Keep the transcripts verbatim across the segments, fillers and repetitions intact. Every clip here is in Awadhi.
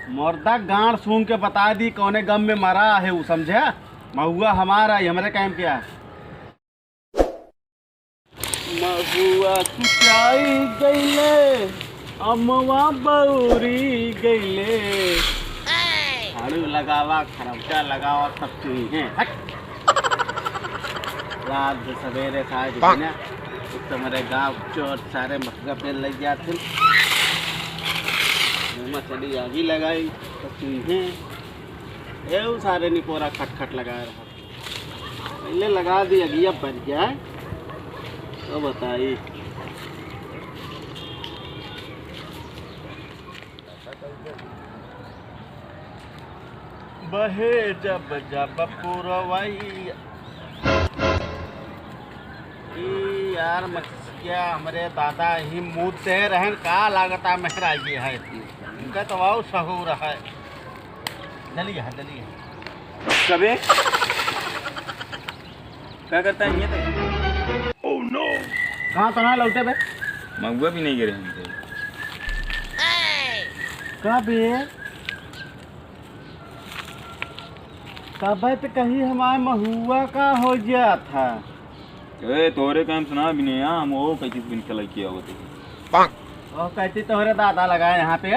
मुर्दा गांड सूंघ के बता दी कौने गम में मरा है उ, समझे? महुआ हमारा ही, हमरे कैंप के है। महुआ कुचाई गईले, अमवा बौरी गईले। झाड़ू लगावा, खरौचा लगावा, सब चुई हैं। हट। रात के सवेरे खाए के बिना, एक तो हमारे गाँव चोर सारे महुआ पेड़ लग जाते। महुआ चली आगी लगाई, सब चुई हैं। ए, उ सारे निपोरा खटखट लगाए रहा। पहले लगा दी, अगिया बन जाए तो बताई। बहे जब जब पुरवैया। ई यार मछिया हमरे दादा ही मुद्दे रहन का लागता मेहराजी है। इनका तो वाऊ सहूर है। जल्दी है, जल्दी है। कबे? क्या करता है ये तो? Oh no! कहाँ तो ना लौटे बे? महुआ भी नहीं गिरे हमसे। का बे? कबे तो कहीं हमारे महुआ का हो गया था? ए, तोरे काम सुना भी नहीं, हम वो कैसे बिन के लइके आवत है। और कहती तोहरे दादा लगाए यहाँ पे।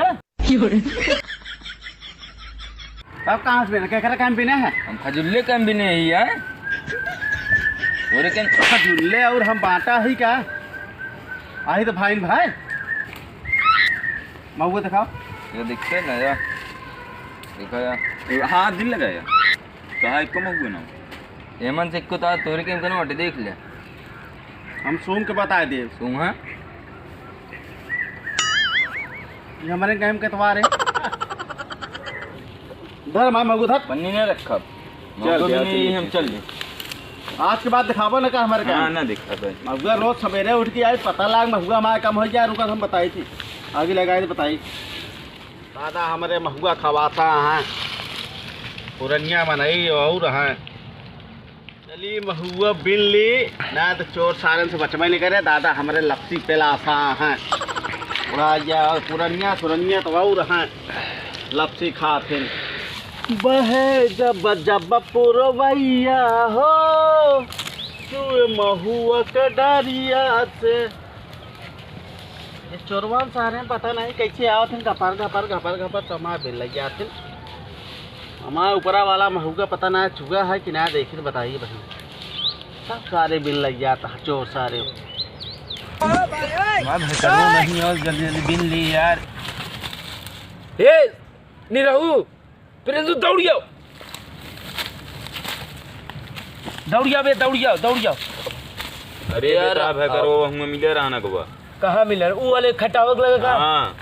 तब कहाँ से बिना? केकरा काम बिना है? हम खजुल्ले काम बिने ही है। तोरे के खजुल्ले और हम बांटा ही का? आही तो भाई भाई। महुआ दिखाओ। ये दिखते ना यार। देखा यार। ये हाथ दिल लगा यार। कहा एको महुआ ना। एमन से एको तार तोरे के कनो हटे देख ले। हम सूंघ के बताए दे। सूंघ, हाँ? ये हमारे गाँव के तवार है। धर माय मगू धर। पन्नी नहीं रखब। चल मगू भी गया, नहीं, ठीक हम है। चल ले। आज के बाद दिखाबो ना का हमारे हाँ, गाँव। ना दिखा भाई। मगुआ रोज सवेरे उठ के आई, पता लाग महुआ माय कम हो जाए, रुका हम बताई थी। आगे लगाए तो बताई। दादा हमरे महुआ खवाता हैं, पुरनिया मनई और हैं। चली महुआ बिन ली, ना तो चोर सारन से बचबे नहीं करे। दादा हमरे लपसी पेलासा हैं, उड़ा जा पुरनिया सुरनिया तो और हैं, लपसी खाथिन। बहे जब जब पुरवैया हो, चुए महुआ के डारिया से। ये चोरवन सारे पता नहीं कैसे आवत हैं, घपर, घपर, घपर, घपर, तो हमार बिल लग जात हैं। हमार ऊपरा वाला महुआ पता ना चुगा है कि ना, देखी तो बताइए बहन। सब सारे बिल लग जाता है, चोर सारे। हमार भैतरो नहीं और जल्दी जल्दी बिन ली यार। ए, निरहू, प्रिंसू, दौड़ियो। दौड़िया बे, दौड़िया, दौड़िया। अरे ए यार, बेटा, भाई करो, हुआ मिले रहना को बा। कहाँ मिले? ऊ वाले खटावक लगे का? हाँ।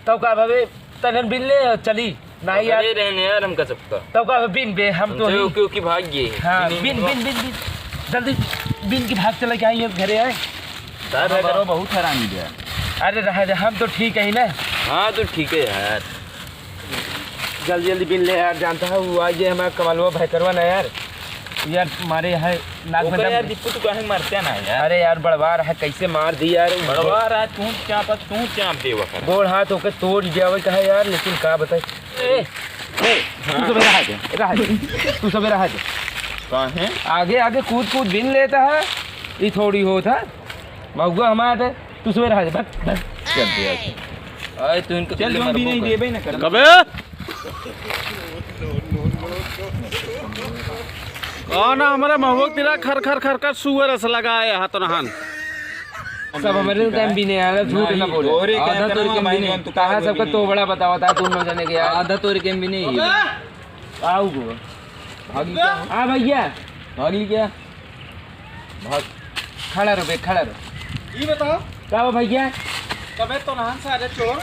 तब का भावे, तनन बिन ले, चली। नहीं यार। अरे रहने यार, हम का सकता। तब का बिन बे, हम तो हमसे ही। ओके, ओके, भाग गए। हाँ, बिन, बिन, बिन, बिन, बिन। जल्दी बिन की भाग चला के आई, अब घरे आए। साहब, हाँ, करो, बहुत हरामी बे। अरे रह दे, हम तो ठीक है ना। हाँ, तो ठीक है यार। जल्दी जल्दी बिन ले यार, जानता है वो आज ये हमारा कमलवा भैकरवा ना यार, यार मारे है नाक में ओकर दम। यार दीपू, तू काहे मारते ना यार? अरे यार बड़वार है, कैसे मार दी यार। बड़वार है, तू चाप, तू चाप देवा कर। गोड़ हाथ ओके तोड़ जावे कहा यार, लेकिन का बताई। ए, ए, तू सबे रहा दे, रहा दे, तू सबे रहा दे। काहे? आगे आगे कूद कूद बिन लेता है, ये थोड़ी होता है। महुआ हमार है, तू सबे रहा दे, भाग, भाग। चल दे यार। आए, तू इनको चल, चल, जोन मार भी नहीं बोकर। देबे ना कर। कबे? कौन हमारे महुआ तेरा खर खर खर खर सुअर अस लगाए हाथ नहान? सब हमारे टाइम भी नहीं आया, झूठ ना नहीं, बोले। तोरे क्या आधा करना तोरे के भाई, भी नहीं। जोन तू कहा कहा सबका भी तो नहीं। बड़ा बतावा था दोनों जने के यार। आधा तोरे के भी नहीं। आओ गो। भागी क्या? हाँ भैया। भागी क्या? भाग। खड़ा रहो बे, खड़ा रहो। ई बताओ। का बा भैया? कबे तो नहान से आजे चोर।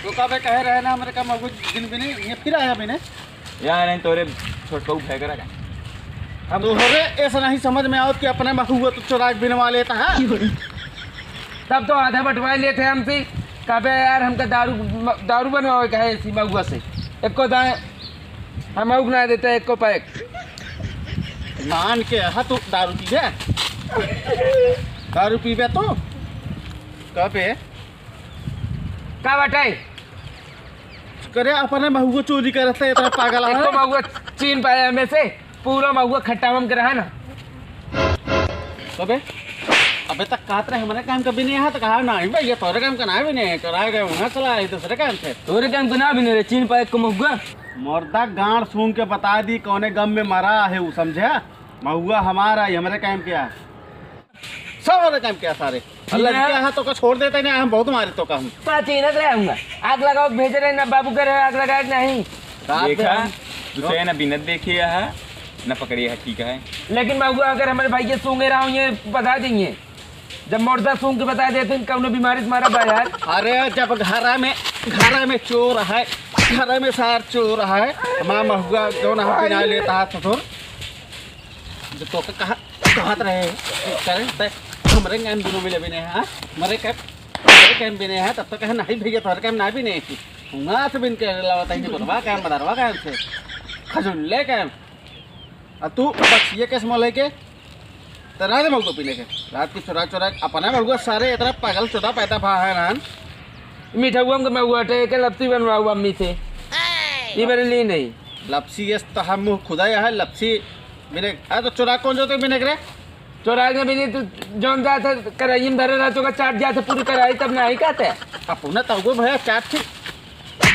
तो कबे कहे रहे ना हमरे का मगुज दिन बिने, ये फिर आया बिने। यार, नहीं तोरे छोटकऊ फेंक रहा। हम तोहरे ऐसा नहीं समझ में आवत कि अपने महुआ तो चोराक बिनवा लेता है। तब तो आधा बंटवा लेते हमसे। कबे यार हमका दारू, दारू बनवावे का है इसी महुआ से। एको दाएं हम अउक ना देते एको पैक। मान के हा तू दारू पीबे? दारू पीबे तू? कबे? का बाटे? करे अपने महुआ चोरी करत है, इतना पागल है। एको महुआ चीन पाया में से, पूरा महुआ खट्टा में के रहा ना। अबे, अबे तक कहत रहे हमारे काम का भी नहीं है, तो कहा नहीं भैया, तोरे काम का ना भी नहीं है, चोरा गए वहाँ चला है दूसरे काम से। तोरे काम का ना भी नहीं रे, चीन पाया एको महुआ। मुर्दा गांड सूंघ के बता दी कौने गम में मरा है वो, समझा? महुआ हमारा है, हमारे काम क्या? सब वाले काम क्या सारे? ठीक है। लड़कियां हैं तो का छोड़ देते नहीं, हम बहुत मारे तो का हम। पा चीनत रहे हूँगा। आग लगाओ, भेज रहे ना बाबू करे, आग लगाए कि नहीं? रात में देखा, हम दूसरे ना बिनत देखे है, ना पकड़े है, ठीक है। लेकिन बाबू अगर हमारे भाई के सूंघे रहा हूँ, ये बता देंगे। जब मोर्दा सूंघ के बता देते हैं, कौनो बीमारी से मारा बा यार। अरे जब घरा में, घरा में चोर है, घरा में सार चोर है, हमारा महुआ जौन हम बिना लेता है ससुर, जो तो का कहा कहत रहे, करे, ते हमरे काम दुनो मिले बिने, हाँ? मरे के, मरे काम बिने है, तब तो कहे, "नहीं भैया, तोहरे काम ना बिने।" हुआ से बिन के अलावा तहीं बोलबा काम, बदरवा काम से। खजुल्ले काम। आ तू बस ये केस में लेके, तो रात में महुआ पीने के। रात की चुरा चुरा, अपना महुआ सारे इतना पागल चोदा पैदा भा है ना। मीठा हुआ हमके महुआ टे के लपसी बनवाऊ अम्मी से। ई बारे ली नहीं। लपसी ये तो हम मुँह खुदा है, लपसी बिने, अरे तो चोरा कौन जो तो बिने करे? चोरा के बिने तू जौन जात है, कराही में धरे रहत, ओका चाट जात है पूरी कराही, तब नाही कहते। अपना तो वो भैया चार ठी,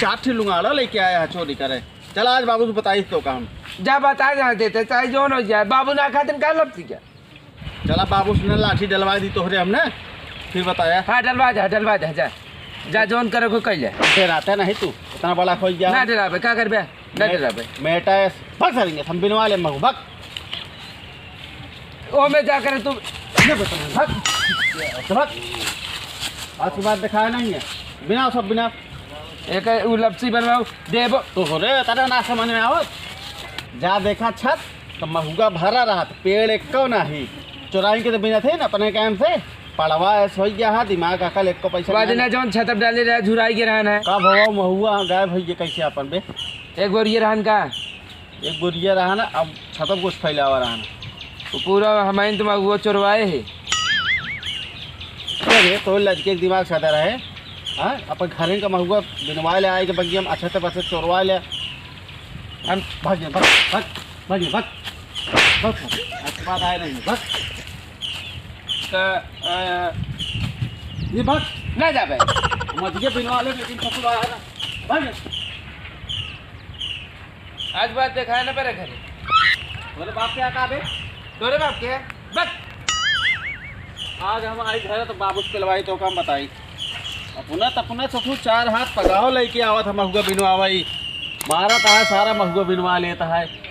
चार ठी लुंगाड़ा लेके आया है चोरी करे। चल आज बाबू से बताई तो काम। जा बता जहाँ देते, चाहे जौन हो जाए, बाबू ना खातिन का लपसी क्या? चला बाबू से ना लाठी डलवा दी तोहरे हमने, फिर बताया। हाँ, डलवा दे, डलवा दे, जा। जा, जौन करे को कइले। डराता नहीं तू, इतना बड़ा खोल गया। ना डराबे, का करबे? ना मे-, डराबे। मेटा है, भग सारेंगे, हम बिनवा ले मगू, भग। ओ में जा करे तू। ये बता, भग। तो भग। आज के बाद दिखाया नहीं है। बिना सब बिना। एक उ लपसी बनवाओ, देबो। तो हो रे, तारा ना समझ में आवत। जा देखा छत, तो महुआ भरा रहत, पेड़ एको नाही। चोराई के तो बिना थे ना अपने काम से। पड़वा है, सोई गया है, दिमाग अकल एको पैसा वादिना नहीं। जौन छतप डाले रहे, झुराई के रहन है। का भवा महुआ गायब होई गया कैसे अपन बे? एक बोरिया रहन का? एक बोरिया रहन, अब छतप कुछ फैलावा रहन। वो पूरा हमाइन तो महुआ चोरवाए है। अरे, तो लड़के के दिमाग सादा रहे। हाँ, अपन घरे का महुआ बिनवा ले आए के बगिया में अच्छे से बस चोरवा ले। हम भाग जा, भाग, भाग, भाग जा, भाग। भाग, भाग। आज के बाद आए नहीं, भाग। तो, अ, ये भाग। ना जाबे। मजिया बिनवा ले, लेकिन ससुर आया ना। भाग जा। आज बात देखा है ना मेरे घरे। तोरे बाप के का बे? तोरे बाप के? बक। आज हम आई घरे तो बाबू से चलवाई तो काम बताई। अपना तो अपना ससुर चार हाथ पगाव लेके आवत हम महुआ बिनवावई। मारा तो है सारा महुआ बिनवा लेता है।